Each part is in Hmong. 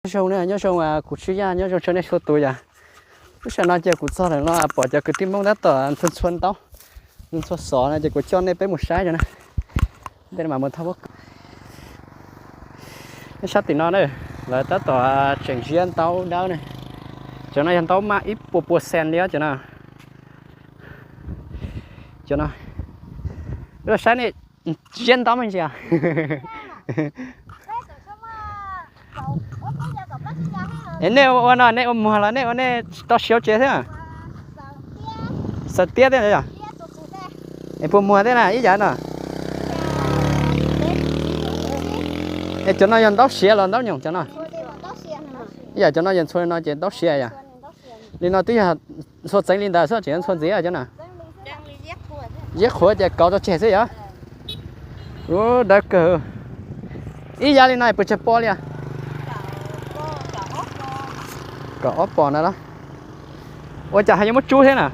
Nyob zoo na, nyob zoo kuv Tswv Yaj, nyob zoo txhua nej txhua tus yom. Lub sij hawm no ces kuv txog lawm no pom cov kwv tij Hmoob tab tom ntxhua ntxhua ntaub, ntxhua xov no ces kuv coj nej peb mus saib rau na. Tej no mas mus thauj. Nej saib tim no na, lawv tab tom tseem ziab ntaub dawb ne. Cov no yog ntaub maj ib puas pua xees li os cov no. Cov no, saib nej ziab ntaub me ntsis. Es nej ua no nej ua muag los nej ua nej tsis tau siav tsev thiab? Xaws tiab thiab yom? Es puas muag thiab na ib yam no? Es cov no yog ntaub siav los ntaub nyoos cov no? Ib yam cov no yog ntxhua li no ces ntaub siav yom? Li no twb yog ntxhua txeev li ntawd xwb tseem ntxhua ntxiv cov no. Ziab qhuav ces kauv rau tseg xwb yom? Ua dawb kawg. Ib yam li no puas tsawg pos li? Kaum ob pos na los? Ua cas ho yuav muab tsub thiab na?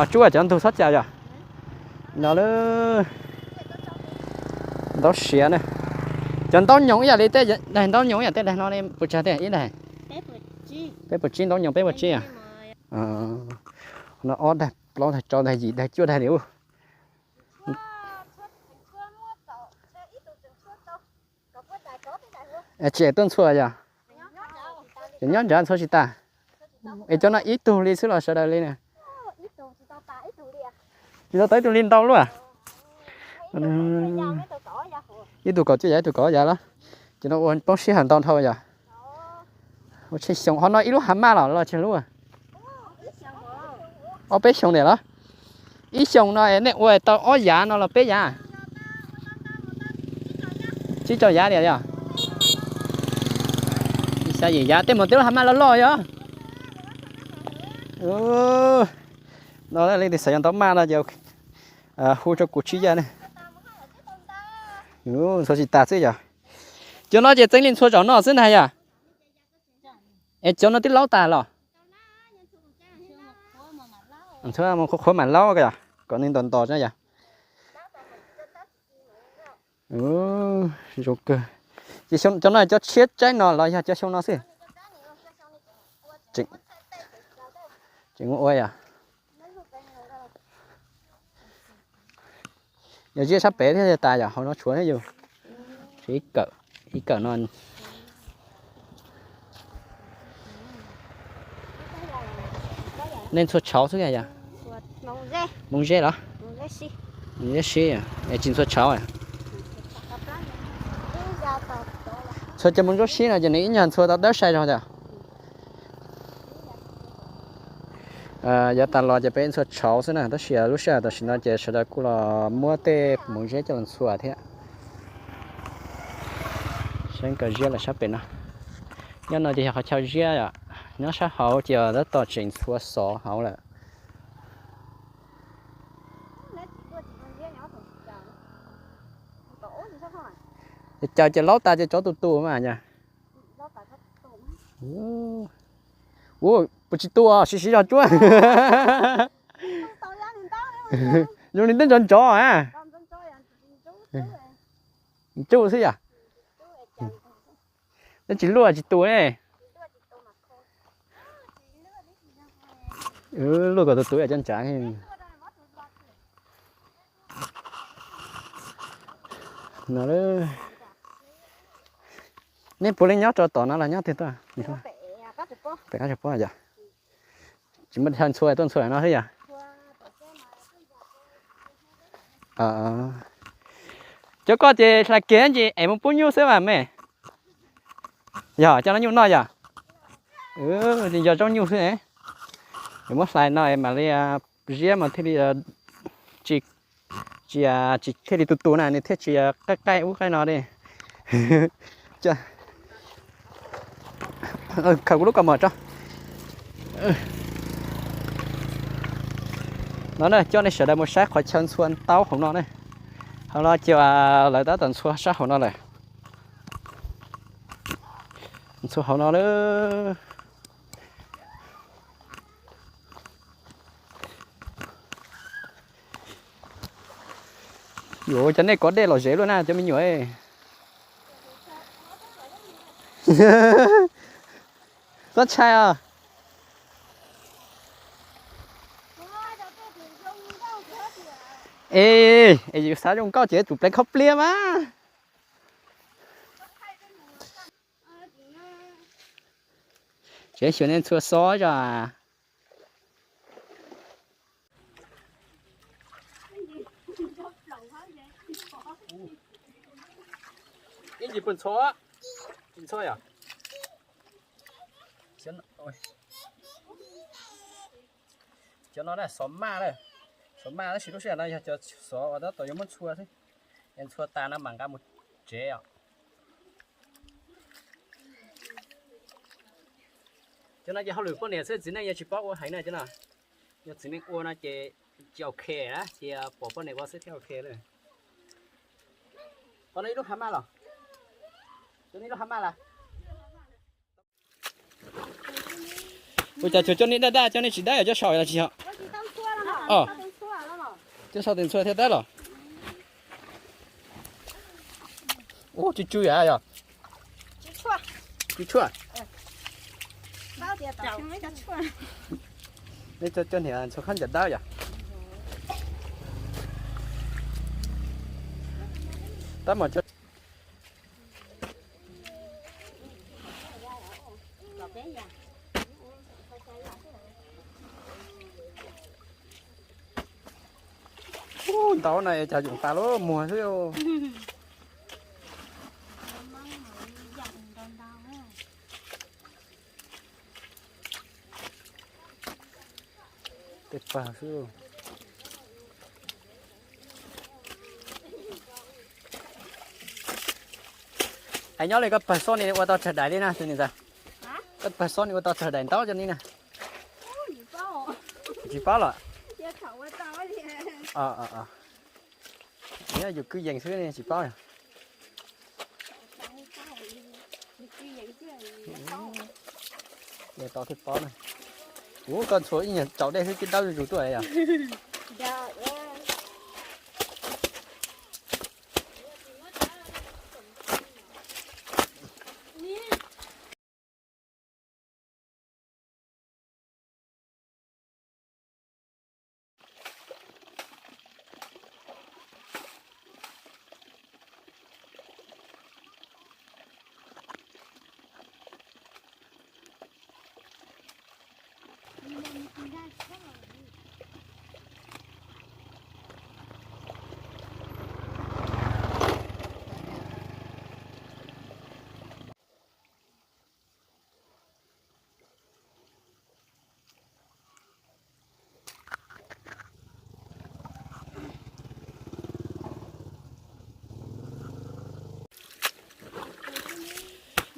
Tsub cov ntug txhob cas yom? No lawm. Ntaub siav na. Cov ntaub nyoos ib yam li tej daim, ntaub nyoos ib yam tej daim no li puas tsawg tiag ib daim? Peb puas tsib ntaub nyoos, peb puas tsib. No ob daim, plaub daim, rau daim, yim daim, cuaj daim li ub. Tsis tuaj ntxhua yom? Ces nyob nrad ntxhua tsis tas. Es cov no ib tug li xwb los sawv daws li na? Tsis tau tau ib tug li ntau luaj. Ib tug kaum cuaj yav, ib tug kaum ob yav los? Ces no ua poob sij hawm ntau dhau yom? Ua tsheej xyoo, ho no ib lub hav maj los los tsawg lub? Ob peb xyoo tiag los? Ib xyoo no nej ua tau ob yav no los peb yav? Tsib rau yav tiag yom? Xya yim yav tej mus tej lub hav maj loj loj yom? No leej twg xav yuav ntaub maj no ces hu rau kuv Tswv Yaj ne. Ntxhua tsis tas xwb yom? Cov no ces txeev li ntxhua zaum no xwb ntag yom? Es cov no twb laub tas los? Ntxhua mus qhuav qhuav mam laub yom, kom nws ntos ntos yom. Zoo kawg. Ces cov no cov tshiab tsaib no los yog cov xyoo no xwb? Tseem ua yom? Yog ziab sab pem thiab tas yom, hauv no tshuav thiab yus. Ib kawm, ib kawm no. Nej ntxhua tshauv xwb yom? Hmoov zeb los? Hmoov zeb sib, es tsis ntxhua tshauv. Ntxhua cov hmoov zeb sib no ces nws ib nyuag ntxhua tau dawb sai zog tiag. Yav tas los ces peb ntxhua tshauv xwb na, tab sis lub sij hawm tam sim no ces sawv daws kuj los muab tej hmoov zeb coj los ntxhua thiab. Saib nkawd ziab lawm sab pem no. Nyob no ces yog qhov chaw ziab yom, nyob sab hauv ces tab tom tseem ntxhua xov hauv lawm. Ces caws ces laub tas ces tsov tus tus mas yog. Ua puas tsis tu, siv siv zog tsuab. Zoo li twb ntsov ntsov a. Tsuj xwb yom. Twb tsis luaj tsis tu ne. Luaj kom tus tus cov ntsav. No, nej puav leej nyob rau tom no los nyob twg tuaj? Pem qab tsuas pob yom. Tsis muaj chaw ntxhua tuaj ntxhua no xwb yom. Cov koj ces hlais kiag ces es mus pub nyuj xwb mas me. Yog coj los nyuj noj yom. Yog zaub nyuj xwb. Muab hlais no mam li ziab mas thiaj li tsis, tsis, tsis thiaj li tu tu na, nws thiaj tsis qaij qaij ub qaij no li. Khaws kuv lub kaus mom tso. No na, coj nej sawv daws mus saib qhov chaw ntxhua ntaub hauv no ne. Hauv no ces lawv tab tom ntxhua sab hauv no lawm. Ntxhua hauv no lawm. Yuav cov nej kov dej lom zem luaj na cov me nyuam. Txhob ntshai os. Es, es yus xav zoo nkauj ces tus pleev khaub pliab mas. Tseem xyuas nej ntxhua xob zog. Ib ntsis puas ntxhua, tsis ntxhua yom. Cov no na xov maj, xov maj tab sis lub sij hawm no yog cov xov uas tab tom yuav muab ntxhua xwb, es ntxhua tas no mam nqa mus tsev os. Cov no ces hauj lwm poj niam xwb, txiv neej yog tsis paub ua heev na cov no. Yog txiv neej ua no ces tsis ok na, ces pom poj niam ua xwb thiaj ok na. Qhov no ib lub hav maj los, cov no ib lub hav maj las. Ua cas cov coj nej daj daj, coj nej tsis dab yog coj sau los tsis yog? Coj sau tes ntxhua thiaj dab los. Ua tsw tsw yam yog. Tsw tshuaj. Nej coj niam ntxhua khab ncaws dawb yom. Tab mas ntau na es cas yoom tas lub muag xwb. Tej pawg xwb. Es nyob li koj pawg xob ni ua tau tsawg daim li na tus niam ntxawm? Koj pawg xob ni ua tau tsawg daim ntaub cov ni na? Tsis paub los? Yog yus kwj yees xwb ne tsis paub. Ua tau thiaj paub na. Ua koj ntxhua ib nyuag tsaus dej xwb twb dawb zuj zus tuaj yom.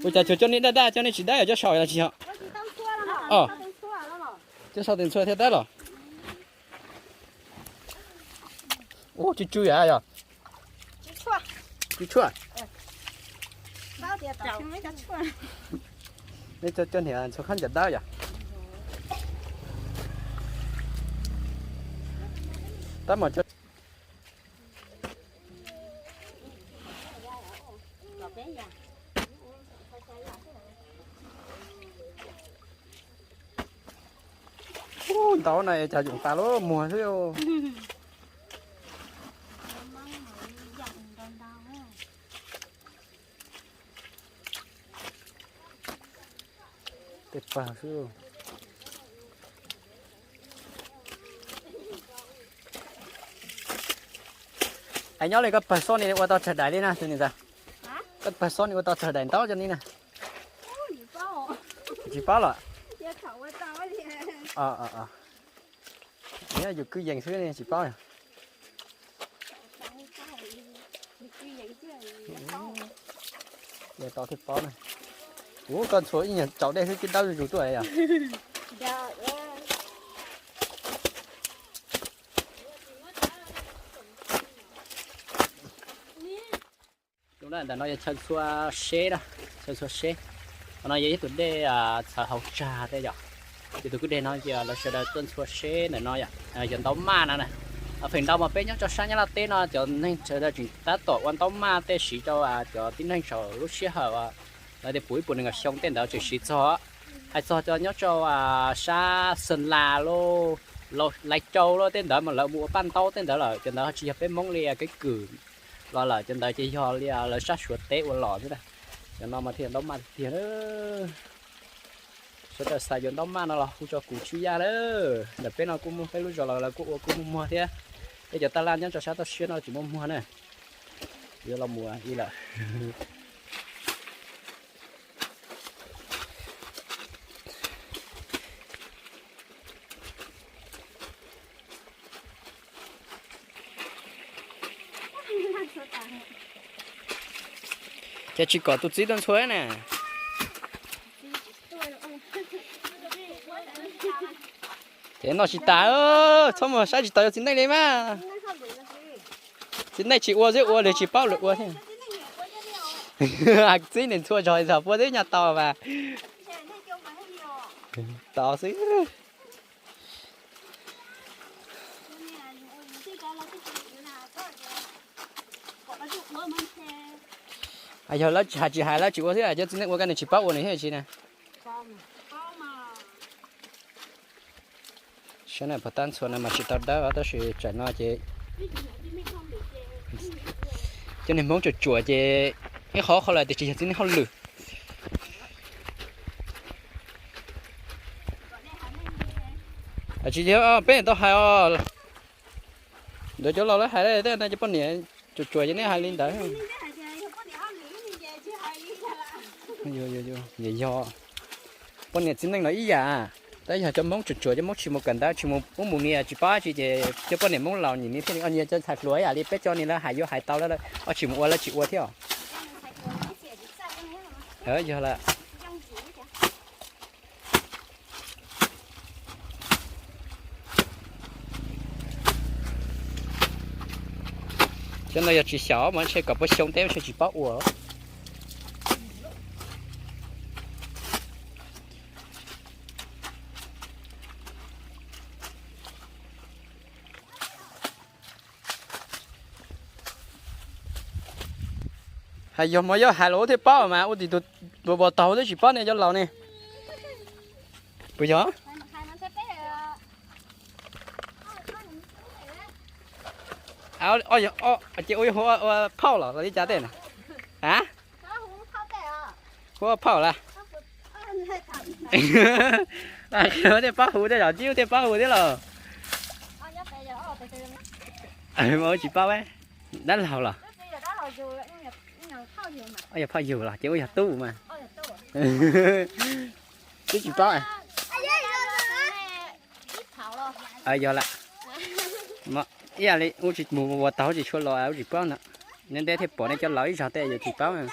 Ua cas cov coj nej daj daj, coj nej tsis dab yog coj sau los tsis yog? Coj sau tes ntxhua thiaj dab los. Ua tsw tsw yam yog. Tsw tshuaj. Nej coj niam ntxhua khab ncaws dawb yom. Tab mas ntau na es cas yoom tas lub muag xwb. Tej pawg xwb. Es nyob li koj pawg xob ni ua tau tsawg daim li na tus niam ntxawm? Koj pawg xob ni ua tau tsawg daim ntaub cov ni na? Tsis paub los? Yog yus kwj yees xwb ne tsis paub. Ua tau thiaj paub na. Ua koj ntxhua ib nyuag tsaus dej xwb twb dawb zuj zus tuaj yom. Ntawm no yog chaw ntxhua seb na, chaw ntxhua seb. Qhov no yog ib tug dej txhawv hauv tsag tej yom. Ces tus kwj deg no ces lawv sawv daws tuaj ntxhua seb ntawm no yom, yog ntaub maj no na. Feem ntau mas peb nyob rau sab Nyab Laj teb no cov neeg sawv daws tseem tab tom ua ntaub maj tej siv rau cov tib neeg saum lub sij hawm Lawv tias puv ib puas nees nkaum xyoo tej ntawd tseem siv txog. Hais txog cov nyob rau sab Xeem Las los, Lais Cau los tej ntawd mas lawv mus ua paj ntaub tej ntawd lawm, cov ntawd tsis yog peb Hmoob li keeb kwm los lawm, cov ntawd ces yog li lawv sab Suav teb ua los xwb na. Cov no mas thiaj ntaub maj tiag tiag. Sawv daws xav yuav ntaub maj no los hu rau kuv Tswb Yaj na. Ntawm peb no kuj muaj, peb lub zos los lawv kuj ua kuj muaj muag thiab. Peb cov taj laj nyob rau sab toj siab no tsis muaj muag na. Yuav los mus ib lawm. Ces tsis kom tus txiv tuaj ntxhua na. Ces noj tsis tas, txhob mus saib tsis taus cov txiv neej li mas. Txiv neej tsis ua xwb, ua lwm tsis paub lwm ua thiab. Txiv neej ntxhua zog zog puab twb nyob tau mas. Tau xwb. Yog lawv tsis hais, tsis hais lawv tsis ua thiab, cov txiv neej ua koj nws tsis paub ua nws thiab tsis na. Saib na, puas tab ntxhua no mas tsis tau dawb tab sis tsam no ces cov niag Hmoob tsuam tsuam ces ib qhov qhov lawm tias tsis yog txiv neej hauj lwm. Tsis yog peb tau hais os. Ntawd cov laus lawv hais tej no cov poj niam tsuam tsuam ces nej hais li ntawd. Yog poj niam txiv neej los ib yam, tab yog cov Hmoob tsuam tsuam cov Hmoob tsis mus kawm ntawv tsis mus ub mus ni tsis paub dab tsi ces cov poj niam Hmoob laus nyiam ni thiaj li ua ni cov ntxhais hluas ib yam li peb cov ni lawv hais yuav hais tau lawv ob tsis mus ua lawv tsis ua thiab. Yog lawm. Cov no yog tsis xyaum mas ntshe kom puag xyoo teb ntshe tsis paub ua. Hais yog mas yog hais los thiaj paub mas ua tim tus, tus pos taug twb tsis paub ne cov laus ne. Puas yog? Ces ua phauj los li cas tej na? A, hu phauj las. Tej paub hu tej zos cib tej paub hu thiab los. Mas ua tsis paub, dab laug los? Yog phauj yug los ces ua yog tub mas. Twb tsis paub. Yog lawm. Ib yam li ua tsis mus ua tau tsis tshua los ua tsis paub na. Neb ntev thiaj pom nej cov laus ib zog tej yus tsis paub. Nrog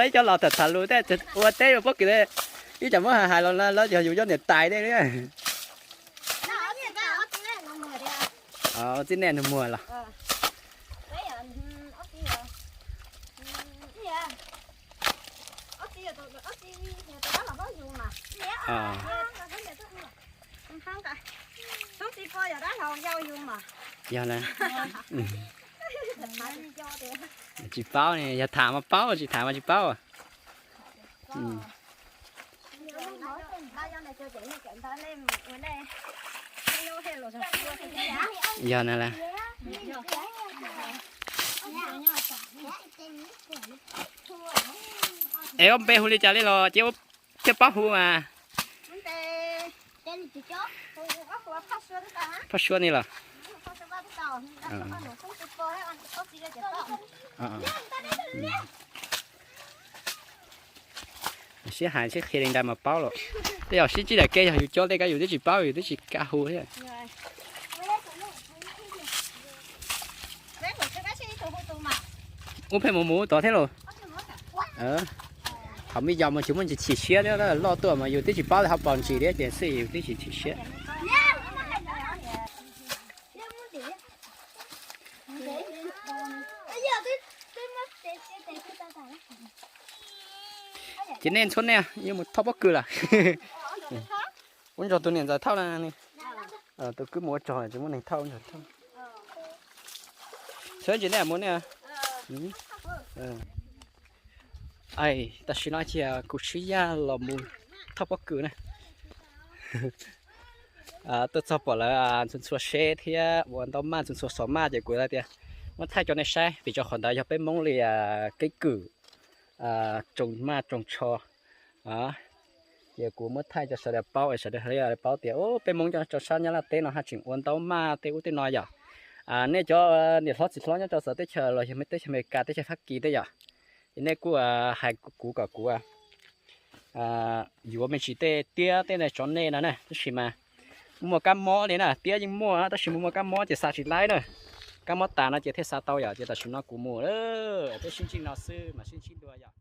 ib cov laus tham tham lus tej ua teb ua pob kws, ib tsam muab hais hais los lawv yog yus cov niam tais tej. Txiv neej nus muag los? Yog na. Tsis paub ne, yog tham mas paub, tsis tham mas tsis paub. Yog na las. Es ua npe hu li cas li los ces thiaj paub hu mas. Phauj Suab ni los? Sib hais sib qhia li ntawd mas paub lawm. Tej zaum sib ntsib daim kev yog yus cov tej kab yus twb tsis paub yus twb tsis kam hu thiab. Ub pheej mus mus tod thiab los? Thaum me yos mas tsis muaj ntsis chim siab thiab, loj tuaj mas yus twb tsis paub hauv paus ntsis thiab ces xij yus twb tsis chim siab. Ces nej ntxhuav nej yuav mus thauj pob kws lawm? Ub, nrog tus niam ntxawm thauj na ni. Tus kwv mus ua tsov tsis muaj neeg thauj. Sawv ntsis nej mus nej. Tam sim no cia kuv sib yaj los mus thauj pob kws na. Tuaj txog pom lawv ntxhua ntxhua seb thiab ua ntaub maj ntxhua ntxhua xov maj ces kuv tias muab thaij rau nej saib vim rau qhov ntawd yog peb Hmoob li keeb kwm, tsoo maj tsoo tsho. Ces kuv muab thaij rau sawv daws paub es sawv daws thiaj paub tias peb Hmoob nyob rau sab Nyab Laj teb no haj tseem ua ntaub maj tej ub tej no yom. Nej cov niam hlob txiv hlob nyob rau txawv teb chaws los yog teb chaws Amelikas teb chaws Fab Kis tej yom, ces nej kuj hais kuv kom kuv yuav me ntsis tej tiab tej no tso nej no na. Tab sis mas muaj kab mob li na, tiab yeej muaj tab sis muaj kab mob ces xa tsis laib na. Kab mob tas no ces thiaj xa tau yom. Ces tam sim no kuv mus, peb sib ntsib no xwb mas sib ntsib dua yom.